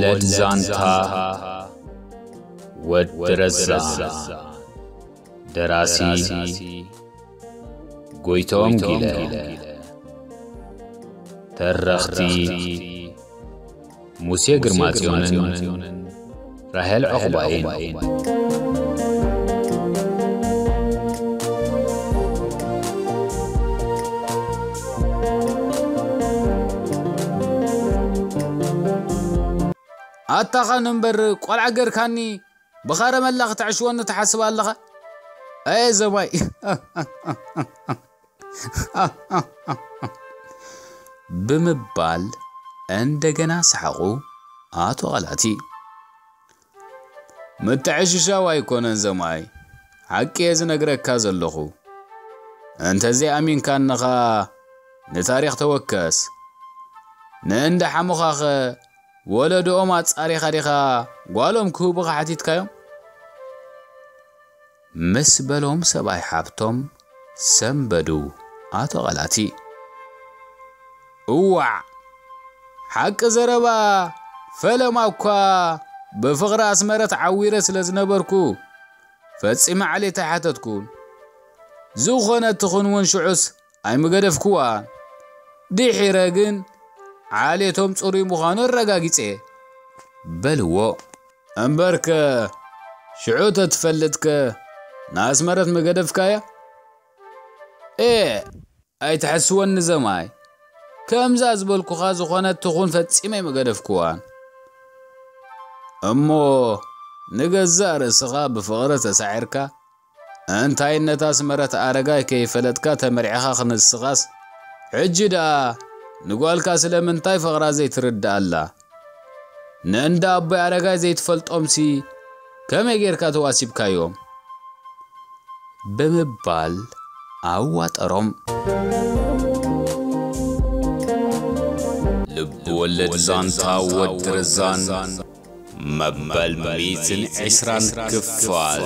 ወድ ዛንታ ወድ ረዛ። ደራሲ ጎይቶም ጊለ። ተረኽቲ ሙሴ ግርማጽዮንን ራሄል ዑቕባይን። ኣታ ኻን እምበር ቆልዓ ገርካኒ ብኻረመላ ክትዕሽወኒ ትሓስብ ኣለኻ? ኣየ ዘማይ። ብምባል እንደገና ሰሓቑ ኣቶ ቓላቲ። ምትዕሽሻው ኣይኮነን ዘማይ፣ ሓቂ እየ ዝነግረካ ዘለኹ። እንተዘይኣሚንካኒ ኸኣ ንታሪኽ ተወከስ። ንእንዳ ሓሙኻኸ ወለዶኦም ኣጻሪኻ ዲኻ ጓሎም ክህቡኻ ሓቲትካዮም? ምስ በሎም ሰብኣይ ሓብቶም ሰንበዱ ኣቶ ቓላቲ። እዋዕ! ሓቂ ዘረባ ፈለማ እኳ ብፍቕሪ ኣስመረት ዓዊረ ስለ ዝነበርኩ ፈጺመ ዓሌት ኣይሓተትኩን። ዝኾነት ትኹን እውን ሽዑስ ኣይምገደፍክዋን። ድሒረ ግን ዓሌቶም ጽሩይ ምዃኑ ኣረጋጊጸ በልዎ። እምበርከ ሽዑ ተትፈልጥከ ንኣስመረት ምገደፍካያ? ኤ፣ ኣይትሐስወኒ ዘማይ። ከምዛ ዝበልኩኻ ዝኾነት ትኹን ፈጺመ ኣይምገደፍክዋን። እሞ ንገዛእ ርእስኻ ብፍቕሪ ተሳዒርካ፣ እንታይነት ኣስመረት ኣረጋይ ከይፈለጥካ ተመርዒኻ ክንስኻስ፣ ሕጂ ደኣ ንጓልካ ስለምንታይ ፍቕራ ዘይትርድኣላ? ንእንዳ ኣቦይ ኣረጋይ ዘይትፈልጦምሲ ከመይ ጌርካ ተዋሲብካዮም? ብምባል ኣዋጠሮም። ልብ ወለድ ዛንታ ወዲ ረዛን መበል ሚእትን ዕስራን ክፋል።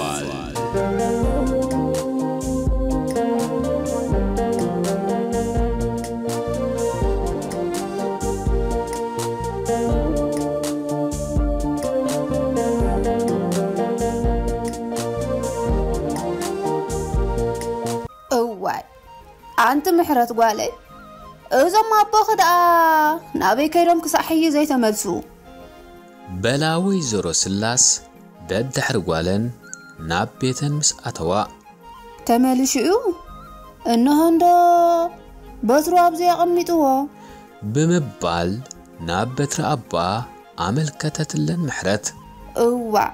እዋይ፣ ኣንቲ ምሕረት ጓለይ፣ እዞም ኣቦኺ ደኣ ናበይ ከይዶም ክሳዕ ሕጂ ዘይተመልሱ? በላ ወይዘሮ ስላስ ደድሕሪ ጓለን ናብ ቤተን ምስ ኣተዋ። ተመሊሱ እዩ፣ እንሆ እንዶ በትሩ ኣብዚ ኣቐሚጥዎ። ብምባል ናብ በትሪ ኣቦኣ ኣመልከተትለን ምሕረት። እዋእ፣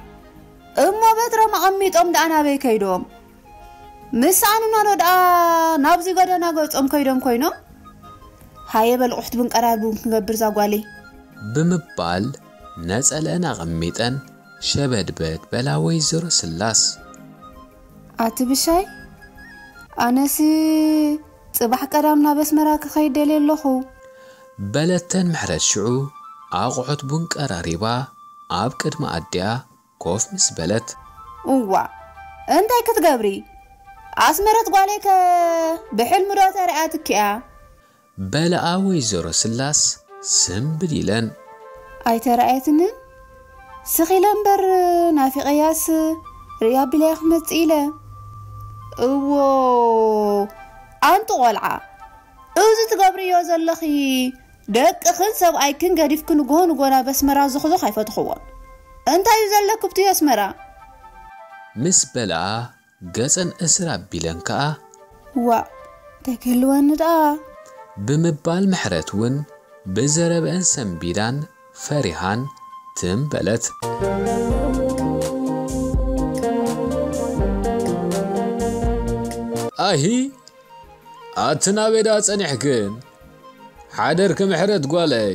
እሞ በትሮም ኣቐሚጦም ደኣ ናበይ ከይዶም? ምስ ኣኑና ዶ ደኣ ናብዚ ጎደና ገጾም ከይዶም ኮይኖም? ሃየ በል ቁሕት ብንቀራር ቡን ክንገብር እዛ ጓለይ። ብምባል ነጸለአን ኣቐሚጠን ሸበድበድ በላ ወይዘሮ ስላስ። ኣቲ ብሻይ፣ ኣነሲ ጽባሕ ቀዳም ናብ ኣስመራ ክኸይድ ደልየ ኣለኹ። በለተን ምሕረት ሽዑ ኣቑሑት ቡን ቀራሪባ ኣብ ቅድሚ ኣዲኣ ኮፍ ምስ በለት። እዋ፣ እንታይ ክትገብሪ? ኣስመረት ጓለይከ ብሕልሚ ዶ ተራእያትኪ እያ? በለኣ ወይዘሮ ስላስ ስምብል ኢለን። ኣይተራእየትንን? ስኺለ እምበር ናፊቐያስ ርእያ ኣቢለያ ክመጽእ ኢለ። እዎ፣ ኣንቲ ቖልዓ፣ እዚ ትገብርዮ ዘለኺ ደቅኽን ሰብኣይክን ገዲፍኪ ንግሆ ንግሆ ናብ ኣስመራ ዝኹዙኽ ኣይፈትኽዎን። እንታይ እዩ ዘለኪ ብቲ ኣስመራ? ምስ በለኣ ገጸን እስር ኣቢለን ከኣ። ዋእ፣ እንታይ ክህልወኒ ደኣ? ብምባል ምሕረት እውን ብዘረበአን ሰንቢዳን ፈሪሃን ትም በለት። ኣሂ፣ ኣቲ ናበይ ደኣ ጸኒሕክን? ሓደርኪ ምሕረት ጓለይ።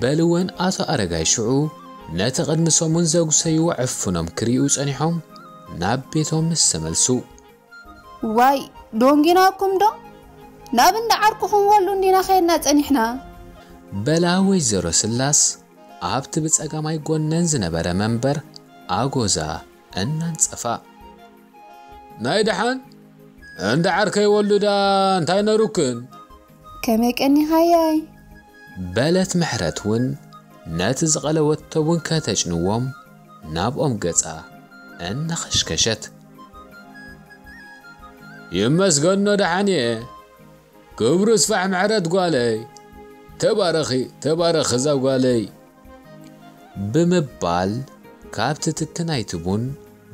በልወን ኣቶ ኣረጋይ ሽዑ ነቲ ቅድሚ ሰሙን ዘጉሰይዎ ዕፉኖም ክሪኡ ጸኒሖም ናብ ቤቶም ምስ ተመልሱ። ዋይ፣ ዶንጊናኩም ዶ? ናብ እንዳ ዓርኩኹም ወሉ እንዲና ኸይድና ጸኒሕና። በላ ወይዘሮ ስላስ ኣብቲ ብጸጋማይ ጎነን ዝነበረ መንበር ኣጎዛ እናንጸፋ። ናይ ደሓን እንዳ ዓርከይ ወሉ ደኣ እንታይ ነሩክን? ከመይ ቀኒኻያይ? በለት ምሕረት እውን ነቲ ዝቐለወቶ ቡን ከተጭንዎም ናብኦም ገጻ እናኸሽከሸት። ይመስገኖ ደሓን እየ። ክብሩ ስፋሕ ምሕረት ጓለይ። ተባረኺ፣ ተባረኺ እዛ ጓለይ። ብምባል ካብቲ ትኪ ናይቲ ቡን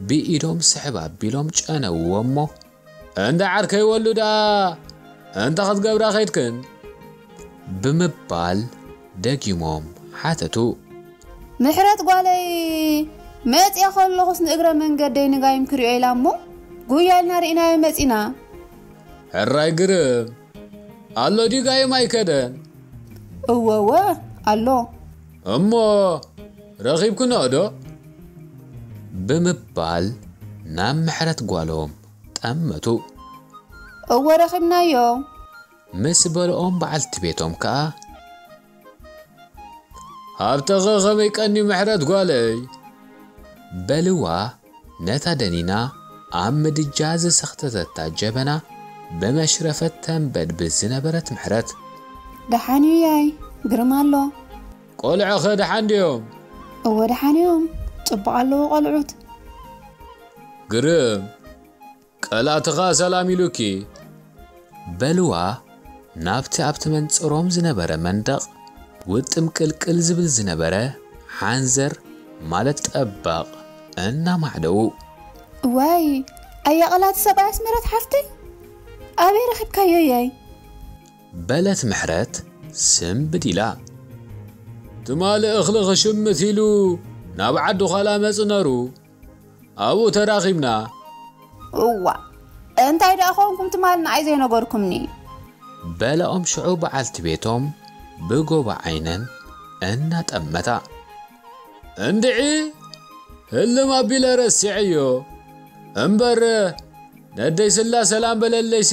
ብኢዶም ስሕብ ኣቢሎም ጨነውዎ እሞ፣ "እንዳ ዓርከይ ወሉ ደኣ እንታይ ክትገብራ ኸይድክን?" ብምባል ደጊሞም ሓተቱ። ምሕረት ጓለይ፣ መጺኣ ከለኹስ ንእግረ መንገደይ ንጋይም ክሪኦ ኢላ እሞ፣ ጉያ ኢልና ርኢናዮ መጺና። ሕራይ ግርም፣ ኣሎ ድዩ ጋይም ኣይከደን? እወ፣ እወ፣ ኣሎ። እሞ ረኺብክንኦ ዶ? ብምባል ናብ ምሕረት ጓሎም ጠመቱ። እወ፣ ረኺብናዮ። ምስ በልኦም በዓልቲ ቤቶም ከኣ፣ "ሃብተኸ ኸመይ ቀንዩ ምሕረት ጓለይ?" በልዋ ነታ ደኒና ኣብ ምድጃ ዝሰኽተተታ ጀበና ብመሽረፈት ተንበድብድ ዝነበረት ምሕረት። "ደሓን እዩ ያይ፣ ግርም ኣሎ። ቆልዑኸ ደሓን ድዮም?" "እወ ደሓን እዮም፣ ጽቡቕ ኣለዉ ቆልዑት።" "ግርም፣ ቀላእትኻ ሰላም ኢሉኪ?" በልዋ ናብቲ ኣብቲ መንጽሮም ዝነበረ መንደቕ ውጥም ቅልቅል ዝብል ዝነበረ ሓንዘር ማለት ጠባቕ እናማዕደዉ። "እዋይ፣ ኣያ ቐላቲ ሰብኣይ ኣስመረት ሓፍተይ፣ ኣበይ ረኺብካዮ ያይ?" በለት ምሕረት ስምብድ ኢላ። "ትማሊ እኽሊ ክሽምት ኢሉ ናብ ዓዲ ዃላ መጽ ነሩ፣ ኣብኡ ተራኺብና።" "እዋ፣ እንታይ ደኣ ኾንኩም ትማሊ ንዓይ ዘይነገርኩምኒ?" በለኦም ሽዑ በዓልቲ ቤቶም ብጎባ ዓይነን እናጠመታ። "እንድዒ ህልም ኣቢለ ረሲዐዮ እምበር፣ ነደይ ስላ ሰላም በለለይሲ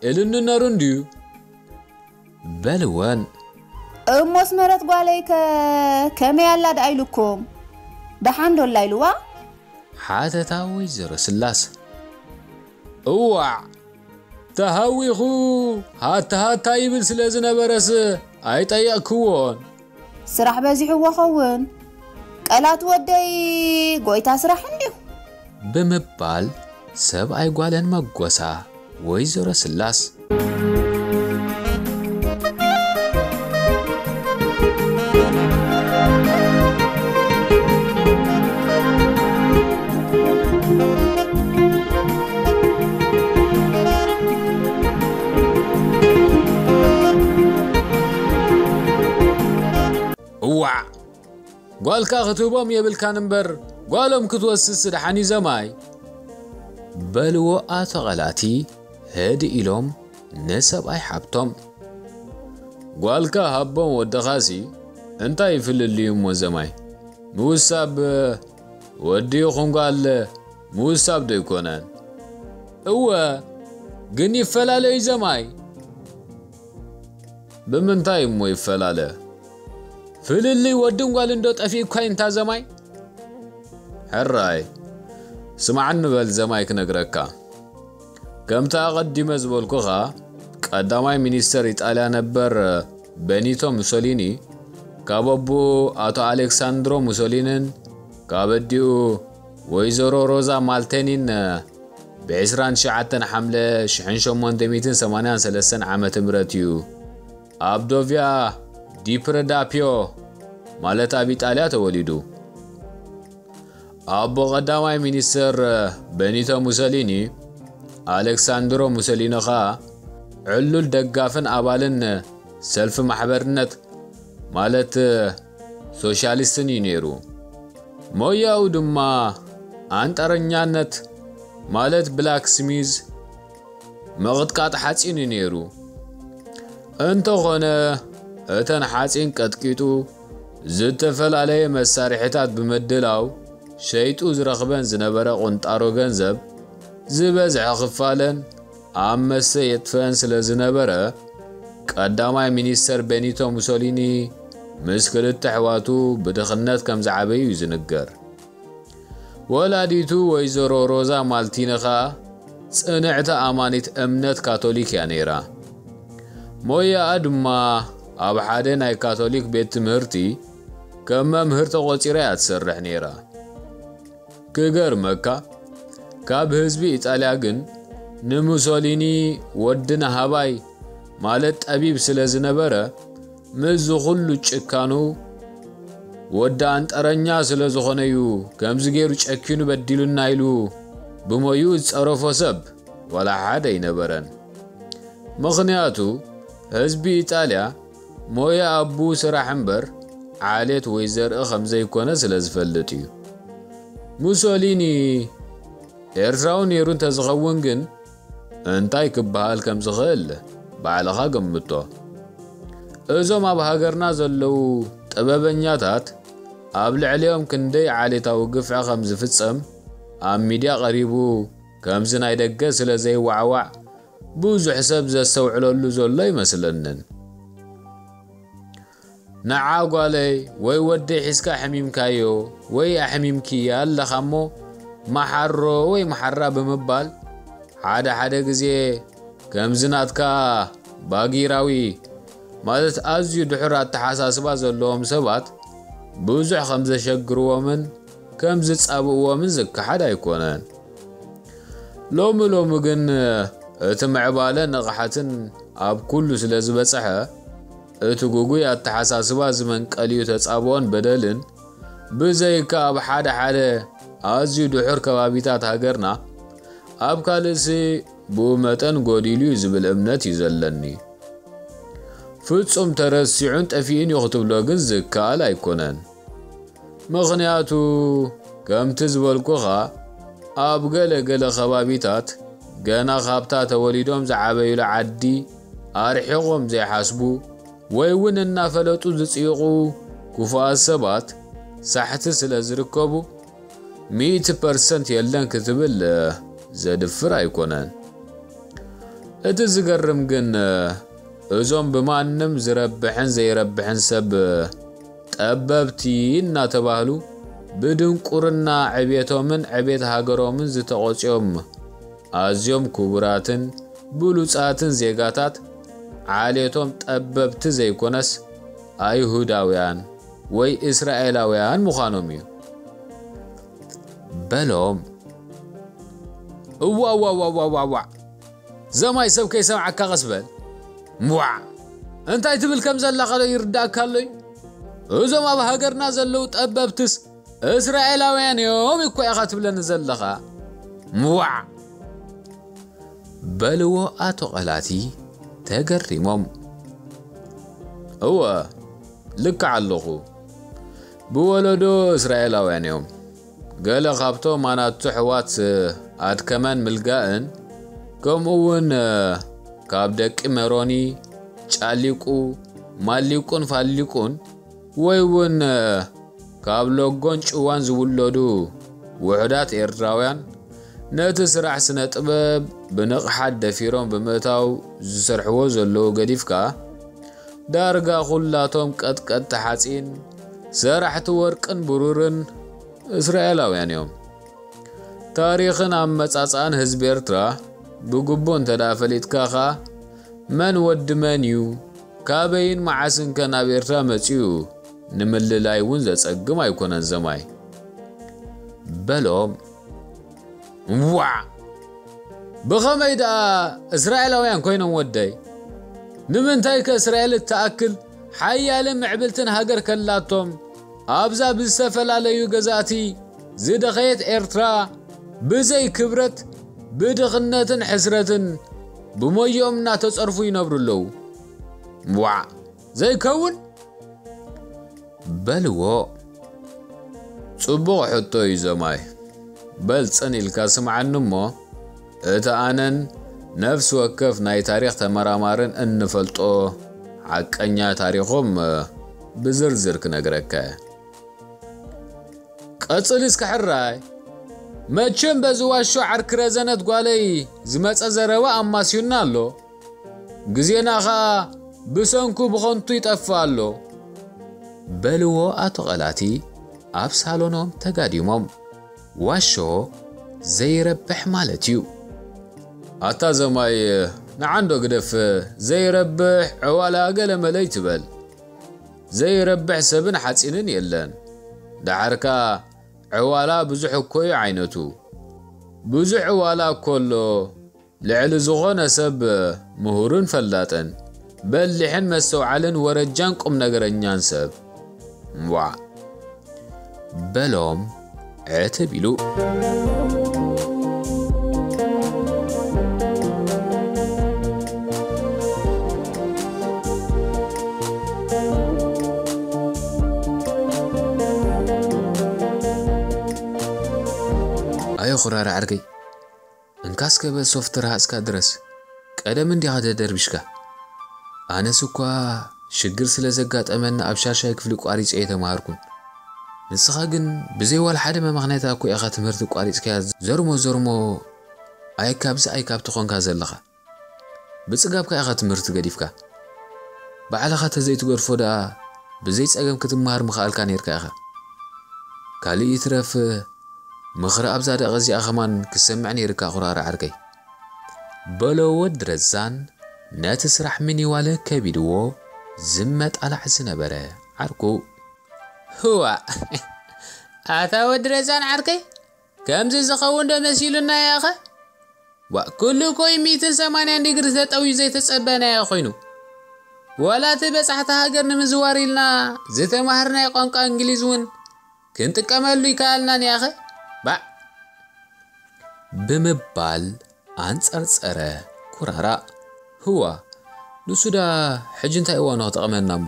እልኒ ነሩ እንድዩ?" በልወን። "እሞ ኣስመረት ጓለይከ ከመይ ኣላ ደኣ ኢሉኩም? ደሓን ዶ ኣላ?" ኢልዋ ሓተታ ወይዘሮ ስላስ። "እዋዕ፣ ተሃዊኹ ሃታ ሃታ ይብል ስለ ዝነበረስ ኣይጠየቕክዎን። ስራሕ በዚሕዎ ኸውን። ቀላት ወደይ ጎይታ ስራሕ እንድዩ" ብምባል ሰብኣይ ጓለን መጎሳ ወይዘሮ ስላስ። "እዋዕ፣ ጓልካ ክትህቦም የብልካን እምበር፣ ጓሎም ክትወስድስ ደሓን እዩ ዘማይ?" በልዎ ኣቶ ቐላቲ ህድእ ኢሎም ንሰብኣይ ሓብቶም። "ጓልካ ሃቦም ወድኻሲ እንታይ ይፍልልዩ እሞ ዘማይ? ምውሳብ ወዲ ይኹን ጓል ምውሳብ ዶ ይኮነን?" "እወ፣ ግን ይፈላለዩ ዘማይ?" "ብምንታይ እሞ ይፈላለ? ፍልልይ ወድን ጓልን ዶ ጠፊእኳ እንታ ዘማይ?" "ሕራይ፣ ስማዕኒ በል ዘማይ ክነግረካ። ከምቲ ኣቐዲመ ዝበልኩኻ፣ ቀዳማይ ሚኒስተር ኢጣልያ ነበር በኒቶ ሙሶሊኒ፣ ካብ ኣቦኡ ኣቶ ኣሌክሳንድሮ ሙሶሊንን ካብ ኣዲኡ ወይዘሮ ሮዛ ማልቴኒን ብዕስራን ትሽዓተን ሓምለ ሽሕን ሸሞንተ ሚእትን ሰማንያን ሰለስተን ዓመተ ምህረት እዩ ኣብ ዶቪያ ዲፕረዳፒዮ፣ ማለት ኣብ ኢጣልያ ተወሊዱ። ኣቦ ቀዳማይ ሚኒስተር በኒቶ ሙሰሊኒ፣ ኣሌክሳንድሮ ሙሰሊኒ ኸኣ ዕሉል ደጋፍን ኣባልን ሰልፊ ማሕበርነት፣ ማለት ሶሻሊስትን እዩ ነይሩ። ሞያኡ ድማ ኣንጠረኛነት፣ ማለት ብላክ ስሚዝ፣ ምቕጥቃጥ ሓጺን እዩ ነይሩ። እንተኾነ፣ እተን ሓጺን ቀጥቂጡ ዝተፈላለየ መሳርሒታት ብምድላው ሸይጡ ዝረኽበን ዝነበረ ቁንጣሮ ገንዘብ ዝበዝሐ ክፋለን ኣብ መስተ የጥፍአን ስለ ዝነበረ፣ ቀዳማይ ሚኒስተር ቤኒቶ ሙሶሊኒ ምስ ክልተ ኣሕዋቱ ብድኽነት ከም ዝዓበዩ እዩ ዝንገር። ወላዲቱ ወይዘሮ ሮዛ ማልቲኒ ኸኣ ጽንዕቲ ኣማኒት እምነት ካቶሊክ እያ ነይራ። ሞያኣ ድማ ኣብ ሓደ ናይ ካቶሊክ ቤት ትምህርቲ ከም መምህር ተቖጺራ እያ ትሰርሕ ነይራ። ክገርመካ፣ ካብ ህዝቢ ኢጣልያ ግን ንሙሶሊኒ ወዲ ነሃባይ፣ ማለት ጠቢብ ስለ ዝነበረ፣ ምስዚ ኩሉ ጭካኑ፣ ወዲ ኣንጠረኛ ስለ ዝኾነ'ዩ ከምዚ ገይሩ ጨኪኑ በዲሉና ኢሉ ብሞይኡ ዝጸረፎ ሰብ ዋላ ሓደ ኣይነበረን። ምኽንያቱ፣ ህዝቢ ኢጣልያ ሞያ ኣቡ ስራሕ እምበር ዓሌት ወይ ዘርኢ ከም ዘይኮነ ስለ ዝፈልጥ እዩ። ሙሶሊኒ ኤርትራዊ ነይሩ እንተዝኸውን ግን እንታይ ክበሃል ከም ዝኽእል ባዕልኻ ገምቶ። እዞም ኣብ ሃገርና ዘለዉ ጥበበኛታት ኣብ ልዕሊኦም ክንደይ ዓሌታዊ ግፍዒ ከም ዝፍጸም ኣብ ሚድያ ቀሪቡ ከምዚ ናይ ደገ ስለ ዘይዋዕዋዕ ብዙሕ ሰብ ዘስተውዕለሉ ዘሎ ኣይመስለንን። ንዓ ጓለይ ወይ ወደይ ሒዝካ ኣሕሚምካዮ ወይ ኣሕሚምክያ ኣለኻ እሞ መሓሮ ወይ መሓራ ብምባል ሓደ ሓደ ግዜ ከምዚ ናትካ ባጊራዊ ማለት ኣዝዩ ድሑር ኣተሓሳስባ ዘለዎም ሰባት ብዙሕ ከም ዘሸግርዎምን ከም ዝጻብእዎምን ዝከሓድ ኣይኮነን። ሎሚ ሎሚ ግን እቲ ምዕባለ ንቕሓትን ኣብ ኩሉ ስለ ዝበጽሐ እቲ ጉጉይ ኣተሓሳስባ ዝመንቀልዩ ተጻብኦን በደልን ብዘይካ ኣብ ሓደ ሓደ ኣዝዩ ድሑር ከባቢታት ሃገርና ኣብ ካልእሲ ብኡ መጠን ጎዲሉ እዩ ዝብል እምነት እዩ ዘለኒ። ፍጹም ተረሲዑን ጠፊኡን እዩ ክትብሎ ግን ዝከኣል ኣይኮነን። ምኽንያቱ ከምቲ ዝበልኩኻ ኣብ ገለ ገለ ከባቢታት ገና ካብታ ተወሊዶም ዝዓበዩሉ ዓዲ ኣርሒቖም ዘይሓስቡ ወይ እውን እናፈለጡ ዝጽይቑ ክፉኣት ሰባት ሳሕቲ ስለ ዝርከቡ ሚእቲ ፐርሰንት የለን ክትብል ዘድፍር ኣይኮነን። እቲ ዝገርም ግን እዞም ብማንም ዝረብሕን ዘይረብሕን ሰብ ጠበብቲ እናተባህሉ ብድንቁርና ዕቤቶምን ዕቤት ሃገሮምን ዝተቖጽዮም ኣዝዮም ክቡራትን ብሉጻትን ዜጋታት ዓሌቶም ጠበብቲ ዘይኮነስ ኣይሁዳውያን ወይ እስራኤላውያን ምዃኖም እዩ። በሎም። እዋ እዋ እዋ እዋ እዋ እዋ። ዘማይ ሰብ ከይሰምዓካ ቀስ በል። ምዋዕ። እንታይ ትብል ከም ዘለኻ ዶ ይርዳእካ ኣሎዩ? እዞም ኣብ ሃገርና ዘለዉ ጠበብትስ እስራኤላውያን እዮም እኮ ኢኻ ትብለኒ ዘለኻ። ምዋዕ። በልዎ ኣቶ ቐላቲ ተገሪሞም። እወ፣ ልክዕ ኣለኹ። ብወለዶ እስራኤላውያን እዮም። ገለ ካብቶም ኣናቱ ኣሕዋት ኣድከመን ምልጋእን፣ ከምኡ እውን ካብ ደቂ መሮኒ፣ ጫሊቁ፣ ማሊቁን ፋሊቁን፣ ወይ እውን ካብ ሎጎን ጭዋን ዝውለዱ ውሑዳት ኤርትራውያን፣ ነቲ ስራሕ ስነ ጥበብ ብንቕሓት ደፊሮም ብምእታው ዝሰርሕዎ ዘለዉ ገዲፍካ፣ ዳርጋ ኩላቶም ቀጥቀጥቲ ሓጺን፣ ሰራሕቲ ወርቅን ብሩርን እስራኤላውያን እዮም። ታሪኽን ኣመጻጽኣን ህዝቢ ኤርትራ ብግቡእ እንተ ደኣ ፈሊጥካ ኸኣ፣ መን ወዲ መን እዩ፣ ካበይን መዓስን ከ ናብ ኤርትራ መጺኡ ንምልላይ እውን ዘጸግም ኣይኮነን ዘማይ። በሎም። ዋዕ! ብኸመይ ደኣ እስራኤላውያን ኮይኖም ወደይ? ንምንታይ ከ እስራኤል እትኣክል ሓያልን ምዕብልትን ሃገር ከላቶም፣ ኣብዛ ብዝተፈላለዩ ገዛእቲ ዝደኸየት ኤርትራ፣ ብዘይ ክብረት፣ ብድኽነትን ሕስረትን ብሞይኦም እናተጸርፉ ይነብሩ ኣለዉ። ዋዕ! ዘይከውን? በልዎ። ጽቡቕ ሕቶ እዩ ዘማይ። በል ጽን ኢልካ ስምዓኒ እሞ፣ እቲ ኣነን ነፍሲ ወከፍ ናይ ታሪኽ ተመራማርን እንፈልጦ ሓቀኛ ታሪኾም ብዝርዝር ክነግረካ እየ። ቀጽል እስከ ሕራይ። መቸም በዚ ዋሾ ዓርኪ ረዘነት ጓለይ ዝመጸ ዘረባ ኣማስዩና ኣሎ። ግዜና ኸኣ ብሰንኩ ብኸንቱ ይጠፍእ ኣሎ። በልዎ ኣቶ ቐላቲ ኣብ ሳሎኖም ተጋዲሞም። ዋሾ ዘይረብሕ ማለት እዩ። ኣታ ዘማይ ንዓንዶ ግደፍ ዘይረብሕ ዕዋላ ገለ መለ ይትበል። ዘይረብሕ ሰብን ሓፂንን የለን። ደሓርካ ዕዋላ ብዙሕ እኮ እዩ ዓይነቱ። ብዙሕ ዕዋላ እኮ ኣሎ። ልዕሊ ዝኾነ ሰብ ምሁርን ፈላጥን፣ በሊሕን መስተውዓልን ወረጃን ቁም ነገረኛን ሰብ። ዋዕ! በሎም ዕትብ ኢሉ። ኣዮ ኩራራ ዓርከይ፣ እንካ እስከ በል ሶፍት ረሃጽካ ድረስ፣ ቀደም እንዲኻ ተደርቢሽካ። ኣነስ እኳ ሽግር ስለ ዘጋጠመኒ ኣብ ሻድሻይ ክፍሊ ቋሪጸ እየ ተማሃርኩን። ንስኻ ግን ብዘይ ዋላ ሓደ መመኽነያታ እኮ ኢኻ ትምህርቲ ቋሪጽካያ። ዘርሞ ዘርሞ ኣይካብዚ ኣይካብቲ ኾንካ ዘለኻ። ብጽጋብካ ኢኻ ትምህርቲ ገዲፍካ። ባዕልኻ ተዘይትገድፎ ደኣ ብዘይ ጸገም ክትመሃር ምኽኣልካ ኔርካ ኢኻ። ካልእ ይትረፍ ምኽሪ ኣብዛ ደቒቕ እዚኣ ኸማን ክሰምዕ ኔርካ ኩራራ ዓርከይ። በሎ ወዲ ረዛን ነቲ ስራሕ ሚኒዋለ ከቢድዎ ዝመጣላዕ ዝነበረ ዓርኩ። ህዋ! ኣታ ወዲ ረዛን ዓርከይ፣ ከምዚ ዝኸውን ዶ መሲሉና ያኸ? ዋ፣ ኩሉ እኮ እዩ ሚእትን ሰማንያን ዲግሪ ተጠውዩ ዘይተጸበናዮ ኮይኑ። ዋላ እቲ በጻሕቲ ሃገር ንምዝዋር ኢልና ዝተማህርናዮ ቋንቋ እንግሊዝ እውን ክንጥቀመሉ ይከኣልናን ያኸ? ባዕ! ብምባል ኣንጸርጸረ ኩራራ። ህዋ፣ ንሱ ዳ ሕጂ እንታይ እዋኑ ክጠቕመና እሞ?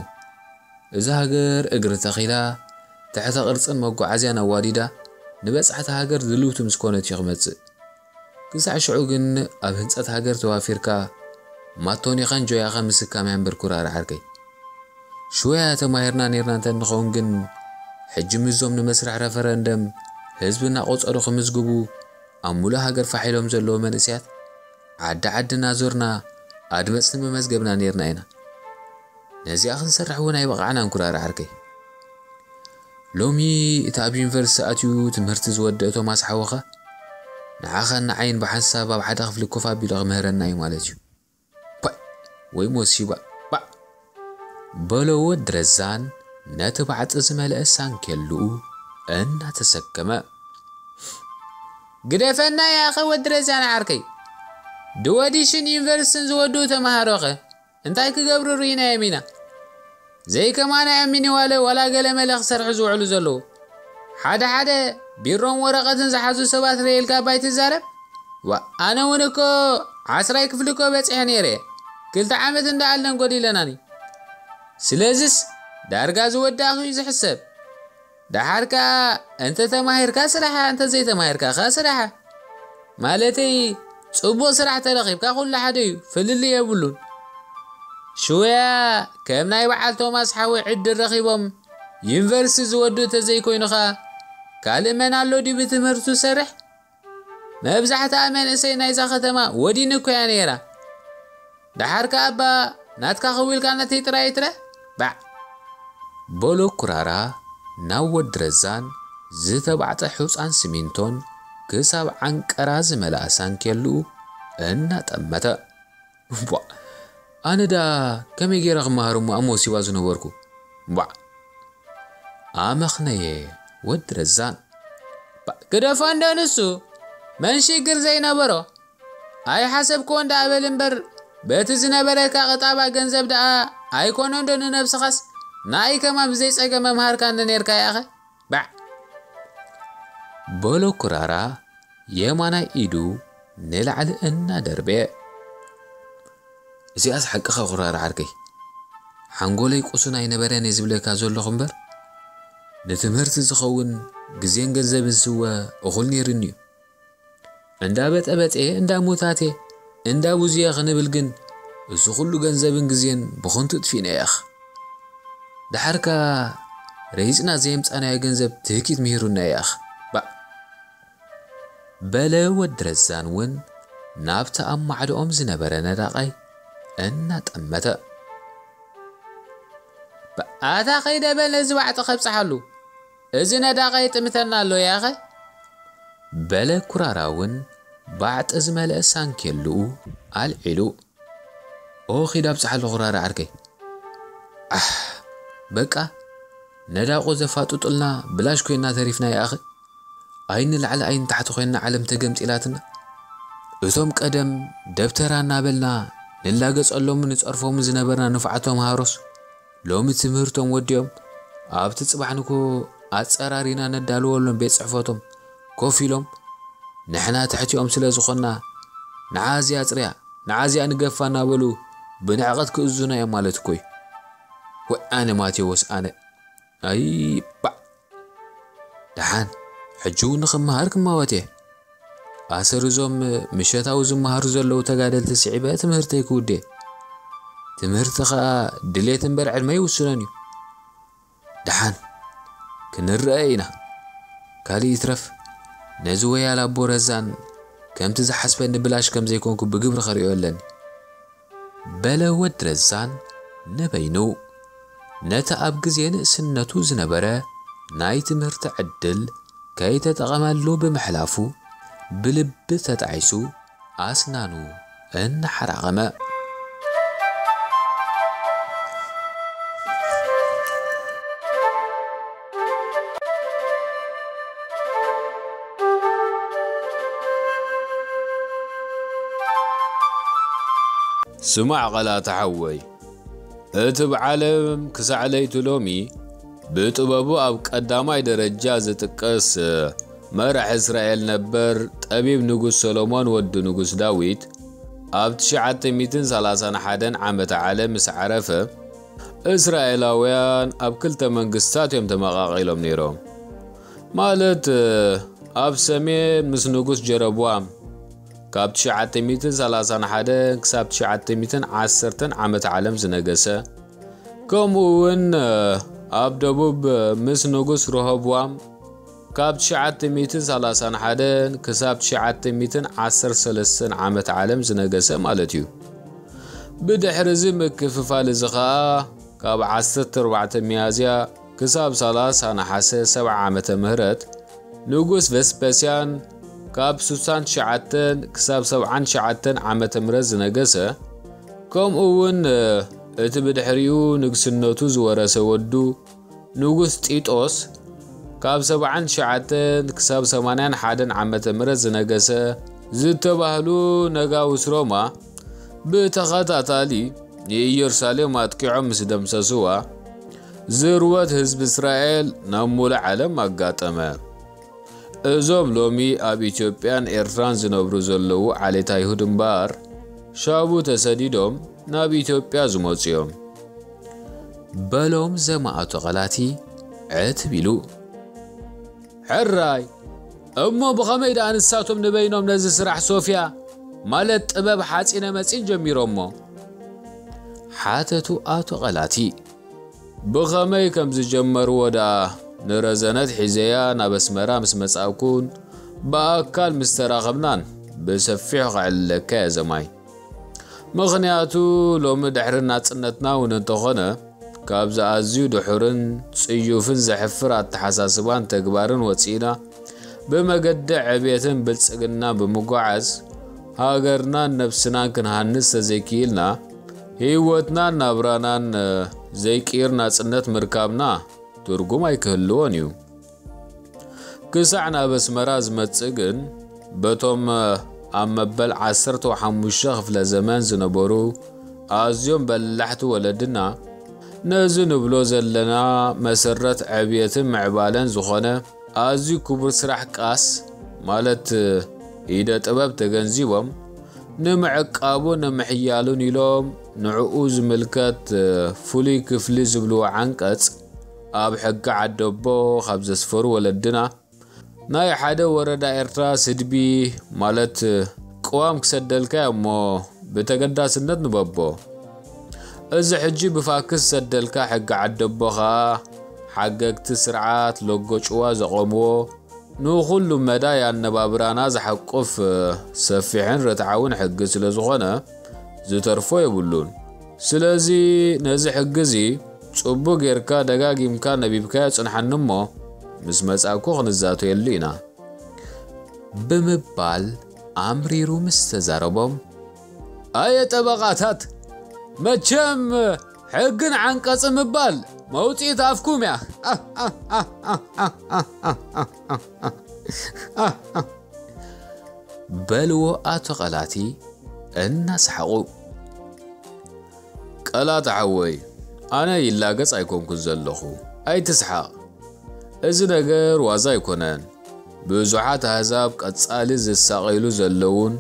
እዛ ሃገር እግሪ ተኺላ፣ ትሕተ ቅርጽን መጓዓዝያን ኣዋዲዳ፣ ንበጻሕቲ ሃገር ድልውቲ ምስ ኮነት እዩ ክመጽእ። ክሳዕ ሽዑ ግን ኣብ ህንጸት ሃገር ተዋፊርካ፣ ማቶኒኻን ጆያኻን ምስካም እያ እምበር ኩራራ ዓርከይ። ሽወያ ተማሂርና ኔርና እንተ ንኸውን ግን፣ ሕጂ ምስዞም ንመስርሕ ረፈረንደም ህዝቢ እናቖጸሩ ክምዝግቡ ኣብ ሙሉእ ሃገር ፋሕ ኢሎም ዘለዉ መንእሰያት፣ ዓዲ ዓዲ እናዞርና ኣድመጽቲ ምመዝገብና ኔርና ኢና። ነዚኣ ክንሰርሕ እውን ኣይበቓዕናን ኩራራ ዓርከይ። ሎሚ እቲ ኣብ ዩኒቨርሲቲ ኣትዩ ትምህርቲ ዝወደአ ቶማስ ሓወኻ፣ ንዓኻን ንዓይን ብሓንሳብ ኣብ ሓደ ክፍሊ ኮፍ ኣቢሉ ክምህረና እዩ ማለት እዩ። ፓ! ወይ ሞሲባ! ባዕ! በሎ ወዲ ረዛን ነቲ ባዕጢ ዝመልአ ሳንኬልኡ እናተሰከመ። ግደፈና ያኸ ወዲ ረዛን ዓርከይ። ድወዲሽን ዩኒቨርሲቲን ዝወድኡ ተምሃሮኸ እንታይ ክገብሩ ርኢናዮም ኢና? ዘይከማና እዮም ሚኒዋለ ዋላ ገለመለ ክሰርሑ ዝውዕሉ ዘለዉ። ሓደ ሓደ ቢሮን ወረቐትን ዝሓዙ ሰባት ርእየልካ እባ ኣይትዛረብ። ዋ፣ ኣነ እውን እኮ ዓስራይ ክፍሊ እኮ በጺሐ ነይረ እየ። ክልተ ዓመት እንዳኣለን ጎዲለናኒ። ስለዝስ ዳርጋ ዝወዳእኹ እዩ ዝሕሰብ። ደሓር ከኣ እንተ ተማሂርካ ስራሕ፣ እንተ ዘይተማሂርካ ከኣ ስራሕ። ማለተይ ጽቡቕ ስራሕ ተረኺብካ ኩሉ ሓደ እዩ፣ ፍልልይ የብሉን። ሽወያ ከም ናይ በዓል ቶማስ ሓወይ ዕድል ረኺቦም ዩኒቨርሲቲ ዝወድኡ ተዘይኮይኑ ኸኣ ካልእ መን ኣሎ ድዩ ብትምህርቱ ዝሰርሕ? መብዛሕትኣ መንእሰይ ናይዛ ከተማ ወዲን እኮ እያ ነይራ። ደሓር ከኣ እባ ናትካ ክው ኢልካ ነቲ ጥራይ ይትረ ባዕ። በሎ ኩራራ ናብ ወዲ ረዛን ዝተባዕጠ ሑጻን ሲሚንቶን ክሳብ ዓንቀራ ዝመልኣ ሳንኬልኡ እናጠመተ። እምቧ፣ ኣነ ደኣ ከመይ ገይረ ክመሃር እሞ ኣብ መሲባ ዝነበርኩ? እምቧ፣ ኣመኽነየ ወዲ ረዛን። ባ፣ ግደፎ እንዶ ንሱ፣ መን ሽግር ዘይነበሮ? ኣይሓሰብክዎን ደኣ በል እምበር፣ በቲ ዝነበረካ ቅጣባ ገንዘብ ደኣ ኣይኮነ እንዶ ንነብስኻስ ንኣይ ከማን ብዘይ ጸገም መምሃርካኒ ነርካ ያኸ? ባዕ። በሎ ኩራራ የማናይ ኢዱ ንላዕሊ እናደርበየ። እዚኣስ ሓቅኻ ኩራራ ዓርከይ። ሓንጎለይ ቁሱን ኣይነበረን እየ ዝብለካ ዘለኹ እምበር፣ ንትምህርቲ ዝኸውን ግዜን ገንዘብን ስወ እኹል ነይሩኒ እዩ። እንዳ በጠበጤ፣ እንዳ ሙታቴ፣ እንዳ ቡዝየ ክንብል ግን፣ እዚ ኹሉ ገንዘብን ግዜን ብኸንቱ ጥፊእና ያኽ። ደሓርካ ረሂጽና ዘየምጻናዮ ገንዘብ ትህኪት ምሂሩና ያኽ። ባዕ። በለ ወዲ ረዛን እውን ናብቲ ኣብ ማዕዶኦም ዝነበረ ነዳቓይ እናጠመተ። ኣታ ከይደ በል ነዚ ባዕጢ ከብጽሓሉ፣ እዚ ነዳቓይ ይጥምተና ኣሎ ያኸ። በለ ኩራራ እውን ባዕጢ ዝመልአ ሳንኬልኡ ኣልዒሉ። ኦ ኺድ ኣብጽሓሉ ኩራራ ዓርከይ። ኣሕ፣ በቃ ነዳቑ ዘፋጥጡልና ብላሽ ኮይና ተሪፍና ይኣኸ። ኣይኒ ላዕሊ ኣይኒ ታሕቲ ኮይና ዓለም ተገምጢላትና። እቶም ቀደም ደብተራ እናበልና ንላገጸሎምን ንጸርፎምን ዝነበርና ንፉዓት ተምሃሮስ፣ ሎሚ ትምህርቶም ወዲኦም ኣብቲ ጽባሕ ንግሆ ኣጸራሪና ነዳልወሎም ቤት ጽሕፈቶም ኮፍ ኢሎም፣ ንሕና ትሕቲኦም ስለ ዝኾንና፣ "ንዓዚያ ኣጽርያ፣ ንዓዚያ ንገፋ" እናበሉ ብንዕቐት ክእዙና እዮም ማለት እኮ እዩ። ወይ ኣነ ማቴዎስ ኣነ። ኣይ ባዕ። ደሓን፣ ሕጂ እውን ንኽመሃር ክማወት እየ። ኣሰር እዞም ምሸታዊ ዝመሃሩ ዘለዉ ተጋደልቲ ስዒበ ትምህርተይ ክውዴ። ትምህርቲ ኸኣ ድሌት እምበር ዕድመ ይውስኖን እዩ። ደሓን፣ ክንረአ ኢና። ካልእ ይትረፍ፣ ነዚ ወያላ ኣቦ ረዛን ከምቲ ዝሓስበኒ ብላሽ ከም ዘይኮንኩ ብግብሪ ከርእዮ ኣለኒ። በለ ወድ ረዛን ንበይኑ። ነቲ ኣብ ግዜ ንእስነቱ ዝነበረ ናይ ትምህርቲ ዕድል ከይተጠቐመሉ ብምሕላፉ፣ ብልቢ ተጣዒሱ ኣስናኑ እናሓራቐመ። ስማዕ ቐላቲ ሓወይ፣ እቲ ብዓለም ክሳዕ ለይቲ ሎሚ ብጥበቡ ኣብ ቀዳማይ ደረጃ ዝጥቀስ መራሕ እስራኤል ነበር ጠቢብ ንጉስ ሰሎሞን ወዲ ንጉስ ዳዊት ኣብ ትሽዓተ ሚእትን ሰላሳን ሓደን ዓመተ ዓለም ምስ ዓረፈ፣ እስራኤላውያን ኣብ ክልተ መንግስታት እዮም ተመቓቒሎም ነይሮም። ማለት፣ ኣብ ሰሜን ምስ ንጉስ ጀረብዋም ካብ ትሽዓተ ሚእትን ሰላሳን ሓደን ክሳብ ትሽዓተ ሚእትን ዓሰርተን ዓመተ ዓለም ዝነገሰ፣ ከምኡ እውን ኣብ ደቡብ ምስ ንጉስ ረሆብዋም ካብ ትሽዓተ ሚእትን ሰላሳን ሓደን ክሳብ ትሽዓተ ሚእትን ዓሰርተ ሰለስተን ዓመተ ዓለም ዝነገሰ ማለት እዩ። ብድሕሪ እዚ ምክፍፋል እዚ ኸኣ ካብ ዓሰርተ ኣርባዕተ ሚያዝያ ክሳብ ሰላሳ ነሓሰ ሰብዓ ዓመተ ምህረት ንጉስ ቨስፐስያን ካብ ስሳን ትሽዓተን ክሳብ ሰብዓን ትሽዓተን ዓመተ ምህረት ዝነገሰ፣ ከምኡ እውን እቲ ብድሕሪኡ ንግስነቱ ዝወረሰ ወዱ ንጉስ ጢጦስ ካብ ሰብዓን ትሽዓተን ክሳብ ሰማንያን ሓደን ዓመተ ምህረት ዝነገሰ ዝተባህሉ ነጋውስ ሮማ ብተኸታታሊ ንኢየሩሳሌም ኣጥቂዖም ምስ ደምሰስዋ፣ ዝርወት ህዝቢ እስራኤል ናብ ሙሉእ ዓለም ኣጋጠመ። እዞም ሎሚ ኣብ ኢትዮጵያን ኤርትራን ዝነብሩ ዘለዉ ዓሌት ኣይሁድ እምበኣር፣ ሻቡ ተሰዲዶም ናብ ኢትዮጵያ ዝመጹ እዮም። በሎም ዘማእቱ ቐላቲ ዕትብ ኢሉ። ሕራይ፣ እሞ ብኸመይ ደኣ ንሳቶም ንበይኖም ነዚ ስራሕ ሶፍያ፣ ማለት ጥበብ ሓጺነ መጺን ጀሚሮሞ? ሓተቱ ኣቶ ቐላቲ። ብኸመይ ከም ዝጀመርዎ ደኣ ንረዘነት ሒዘያ ናብ ኣስመራ ምስ መጻእኩን ብኣካል ምስ ተራኸብናን ብሰፊሑ ከዕልለካ እየ ዘማይ። ምኽንያቱ ሎሚ ድሕሪ ናጽነትና እውን እንተኾነ፣ ካብዚ ኣዝዩ ድሑርን ጽዩፍን ዘሕፍር ኣተሓሳስባን ተግባርን ወጺእና፣ ብመገዲ ዕብየትን ብልጽግናን ብምጓዓዝ፣ ሃገርናን ነብስናን ክንሃንጽ ተዘይክኢልና፣ ህይወትናን ናብራናን ዘይቅይር ናጽነት ምርካብና ትርጉም ኣይክህልዎን እዩ። ክሳዕ ናብ ኣስመራ ዝመጽእ ግን፣ በቶም ኣብ መበል ዓሰርተ ሓሙሽተ ክፍለ ዘመን ዝነበሩ ኣዝዮም በላሕቲ ወለድና፣ ነዚ ንብሎ ዘለና መሰረት ዕብየትን ምዕባለን ዝኾነ ኣዝዩ ክቡር ስራሕ ቃስ፣ ማለት ኢደ ጥበብ ተገንዚቦም፣ ንምዕቃቡን ንምሕያሉን ኢሎም ንዕኡ ዝምልከት ፍሉይ ክፍሊ ዝብልዎ ዓንቀጽ ኣብ ሕጊ ዓደቦ ካብ ዘስፈሩ ወለድና፣ ናይ ሓደ ወረዳ ኤርትራ ስድቢ፣ ማለት ቅዋም ክሰደልካ እሞ ብተገዳስነት ንበቦ። እዚ ሕጂ ብፋክስ ዝሰደልካ ሕጊ ዓደቦ ኸኣ፣ ሓገግቲ ስርዓት ሎጎ ጭዋ ዘቖምዎ፣ ንኹሉ መዳይ ኣነባብራና ዝሓቁፍ ሰፊሕን ርትዓውን ሕጊ ስለ ዝኾነ፣ ዝተርፎ የብሉን። ስለዚ ነዚ ሕጊ እዚ ጽቡቕ ጌርካ ደጋጊምካ ነቢብካዮ ጽንሓኒ እሞ፣ ምስ መጻእኩ ክንዛተየሉ ኢና። ብምባል ኣምሪሩ ምስ ተዛረቦም፣ ኣየ ጠበቓታት፣ መቸም ሕግን ዓንቀጽ ምባል መውፅኢት ኣፍኩም እያ። በልዎ ኣቶ ቐላቲ እናሰሓቑ። ቀላቲ ሓወይ፣ ኣነ ይላገጽ ኣይኮንኩን ዘለኹ፣ ኣይትስሓቕ። እዚ ነገር ዋዛ ኣይኮነን። ብዙሓት ኣህዛብ ቀጻሊ ዝሳቐይሉ ዘለዉን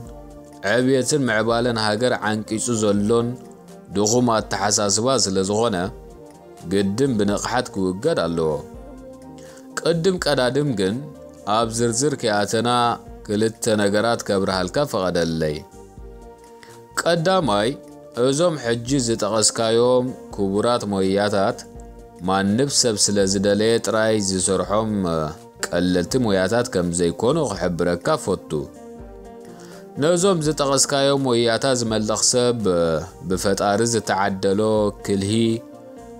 ዕብየትን ምዕባለን ሃገር ዓንቂጹ ዘሎን ድኹም ኣተሓሳስባ ስለ ዝኾነ፣ ግድን ብንቕሓት ክውገድ ኣለዎ። ቅድም ቀዳድም ግን፣ ኣብ ዝርዝር ከይኣተና ክልተ ነገራት ከብርሃልካ ፍቐደለይ። ቀዳማይ፣ እዞም ሕጂ ዝጠቐስካዮም ክቡራት ሞያታት፣ ማንም ሰብ ስለ ዝደለየ ጥራይ ዝሰርሖም ቀለልቲ ሞያታት ከም ዘይኮኑ ክሕብረካ እፈቱ። ነዞም ዝጠቐስካዮም ሞያታት ዝመልኽ ሰብ፣ ብፈጣሪ ዝተዓደሎ ክልሂ፣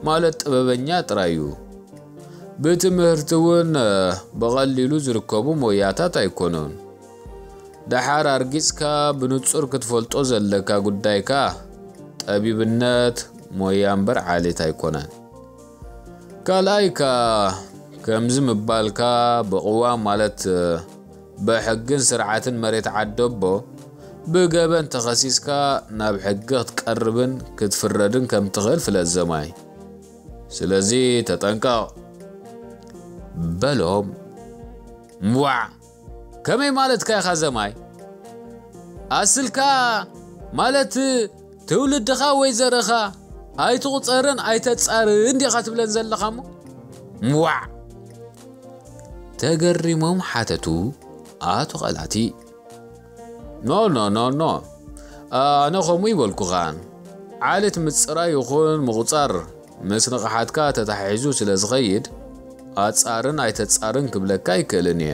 ማለት ጥበበኛ ጥራይ እዩ። ብትምህርቲ እውን ብቐሊሉ ዝርከቡ ሞያታት ኣይኮኑን። ደሓር ኣርጊጽካ ብንጹር ክትፈልጦ ዘለካ ጉዳይካ፣ ጠቢብነት ሞያ እምበር ዓሌት ኣይኮነን። ካልኣይካ፣ ከምዚ ምባልካ ብቕዋም፣ ማለት ብሕግን ስርዓትን መሬት ዓደቦ ብገበን ተኸሲስካ ናብ ሕጊ ክትቀርብን ክትፍረድን ከም ትኽእል ፍለጥ ዘማይ። ስለዚ ተጠንቀቕ። በሎም። ዋዕ! ከመይ ማለትካ ኢኻ ዘማይ? ኣስልካ ማለት ትውልድኻ ወይ ዘርእኻ ኣይትቑጸርን ኣይተጻርን ዲኻ ትብለን ዘለኻ እሞ? ዋዕ! ተገሪሞም ሓተቱ ኣቶ ቐላቲ። ኖ፣ ኖ፣ ኖ፣ ኖ። ኣነ ከምኡ ይበልኩኻን። ዓሌት ምጽራይ ይኹን ምቑጻር ምስ ንቕሓትካ ተተሓሒዙ ስለ ዝኸይድ፣ ኣጻርን ኣይተጻርን ክብለካ ኣይክእልን እየ።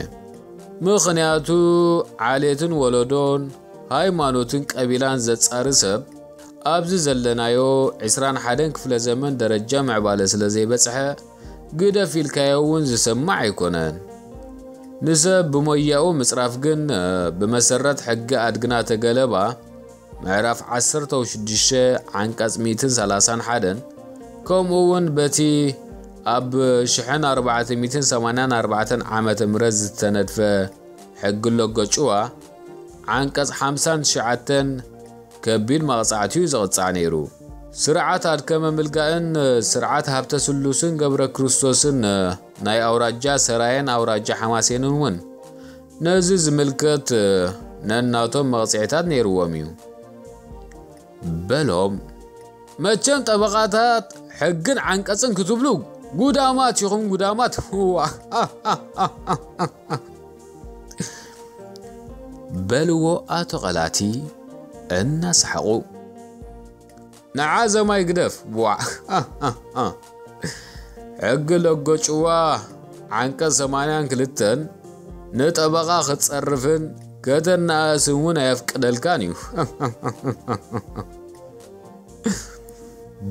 ምኽንያቱ፣ ዓሌትን ወለዶን፣ ሃይማኖትን ቀቢላን ዘጻሪ ሰብ፣ ኣብዚ ዘለናዮ ዕስራን ሓደን ክፍለ ዘመን ደረጃ ምዕባለ ስለ ዘይበጽሐ፣ ግደፍ ኢልካዮ እውን ዝሰማዕ ኣይኮነን። ንሰብ ብሞያኡ ምጽራፍ ግን፣ ብመሰረት ሕጊ ኣድግና ተገለባ፣ ምዕራፍ ዓሰርተ ሽዱሽተ ዓንቀጽ ሚእትን ሰላሳን ሓደን፣ ከምኡ እውን በቲ ኣብ ሽሕን ኣርባዕተ ሚእትን ሰማንያን ኣርባዕተን ዓመተ ምህረት ዝተነድፈ ሕጊ ሎጎ ጭዋ፣ ዓንቀጽ ሓምሳን ትሽዓተን ከቢድ መቕጻዕቲ እዩ ዝቕጻዕ ነይሩ። ስርዓት ኣድከመ ምልጋእን ስርዓት ሃብተ ስሉስን ገብረ ክርስቶስን ናይ ኣውራጃ ሰራየን ኣውራጃ ሓማሴንን እውን ነዚ ዝምልከት ነናቶም መቕጽዒታት ነይርዎም እዩ። በሎም። መቸም ጠበቓታት ሕግን ዓንቀጽን ክትብሉ ጉዳማት ኢኹም፣ ጉዳማት። ዋ! በልዎ ኣቶ ቐላቲ እናሰሓቑ። ንዓ ዘማይ ግደፍ፣ ዋ! ሕጊ ሎጎ ጭዋ ዓንቀጽ ሰማንያን ክልተን ንጠበቓ ክትጸርፍን ከተናእስን እውን ኣየፍቅደልካን እዩ።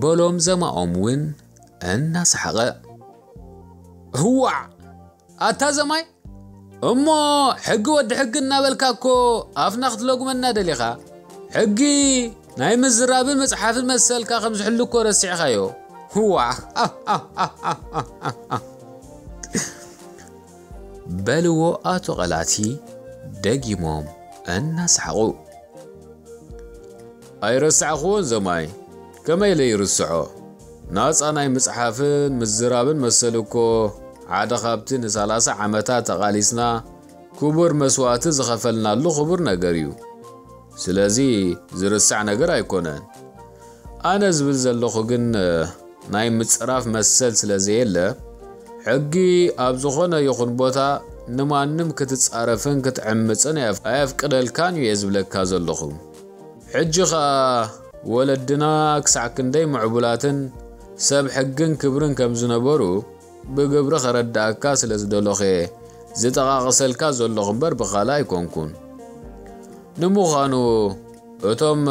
በሎም ዘማኦም እውን እናሰሓቐ። ህዋዕ! ኣታ ዘማይ፣ እሞ ሕጊ ወዲ ሕጊ እናበልካ እኮ ኣፍና ክትለጉመና ደሊኻ? ሕጊ ናይ ምዝራብን ምጽሓፍን መሰልካ ከም ዝሕሉ እኮ ረሲዕኻዮ። ህዋዕ! በልዎ ኣቶ ቐላቲ ደጊሞም እናሰሓቑ። ኣይረሳዕኽዎን ዘማይ፣ ከመይ ኢለ ይርስዖ? ናጻ ናይ ምጽሓፍን ምዝራብን መሰል እኮ ሓደ ካብቲ ንሰላሳ ዓመታት ተቓሊስና ክቡር መስዋእቲ ዝኸፈልናሉ ክቡር ነገር እዩ። ስለዚ ዝርሳዕ ነገር ኣይኮነን። ኣነ ዝብል ዘለኹ ግን ናይ ምጽራፍ መሰል ስለ ዘየለ፣ ሕጊ ኣብ ዝኾነ ይኹን ቦታ ንማንም ክትጻረፍን ክትዕምጽን ኣየፍ-፣ ኣየፍቅደልካን እዩ እየ ዝብለካ ዘለኹ። ሕጂ ኸኣ ወለድና ክሳዕ ክንደይ ምዕቡላትን ሰብ ሕግን ክብርን ከም ዝነበሩ ብግብሪ ከረድኣካ ስለ ዝደለኹ እየ ዝጠቓቕሰልካ ዘለኹ እምበር ብኻልእ ኣይኮንኩን። ንምዃኑ እቶም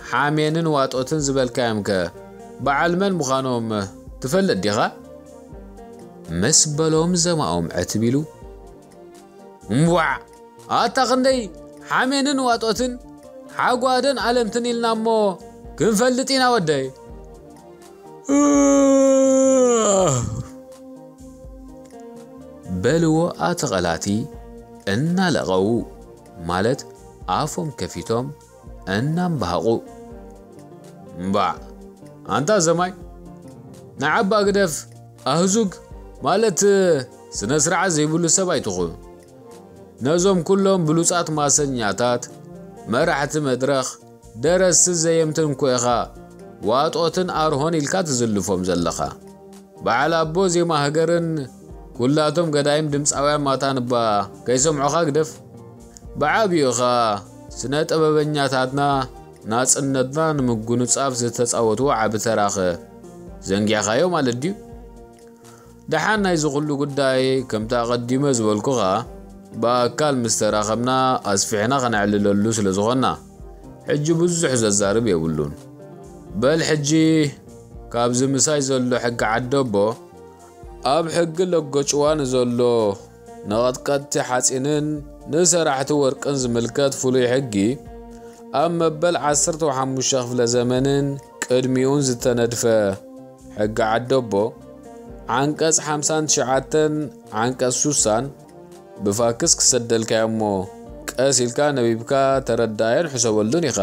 ሓሜንን ዋጦትን ዝበልካዮምከ በዓል መን ምዃኖም ትፈልጥ ዲኻ? ምስ በሎም ዘማኦም ዕትብ ኢሉ። እምቧዕ! ኣታ ክንደይ ሓሜንን ዋጦትን ሓጓደን ኣለምትን ኢልና እሞ ክንፈልጥ ኢና ወደይ። በልዎ ኣተቐላቲ እናለቐዉ፣ ማለት ኣፎም ከፊቶም እናምባሃቑ። እምባዕ ኣንታ ዘማይ፣ ንዓባ ግደፍ፣ ኣህዙግ፣ ማለት ስነ ስርዓት ዘይብሉ ሰብ ኣይትኹን። ነዞም ኩሎም ብሉጻት ማሰኛታት፣ መራሕቲ መድረኽ፣ ደረስቲ ዘየምትን እኮ ኢኻ ዋጦትን ኣርሆን ኢልካ ትዝልፎም ዘለኻ። በዓል ኣቦ ዜማ ሃገርን ኩላቶም ገዳይም ድምፃውያን ማታን እባ ከይሰምዑኻ ግደፍ። ብዓብዩኻ ስነ ጥበበኛታትና ናፅነትና ንምጉንፃፍ ዝተፃወትዎ ዓቢ ተራኸ ዘንጊዕኻዮ ማለት ድዩ? ደሓን ናይዚ ኩሉ ጉዳይ ከምቲ ኣቐዲመ ዝበልኩኻ ብኣካል ምስ ተራኸብና ኣስፊሕና ከነዕልለሉ ስለ ዝኾንና ሕጂ ብዙሕ ዘዛርብ የብሉን። በል ሕጂ ካብዚ ምሳይ ዘሎ ሕጊ ዓደቦ ኣብ ሕጊ ለጎጭዋ ንዘሎ ንቐጥቀጥቲ ሓፂንን ንሰራሕቲ ወርቅን ዝምልከት ፍሉይ ሕጊ ኣብ መበል ዓሰርተ ሓሙሽተ ክፍለ ዘመንን ቅድሚኡን ዝተነድፈ ሕጊ ዓደቦ ዓንቀፅ ሓምሳን ትሽዓተን ዓንቀፅ ሱሳን ብፋክስ ክሰደልካዮ እሞ ቀስ ኢልካ ነቢብካ ተረዳዮን ሕሰበሉን ኢኻ።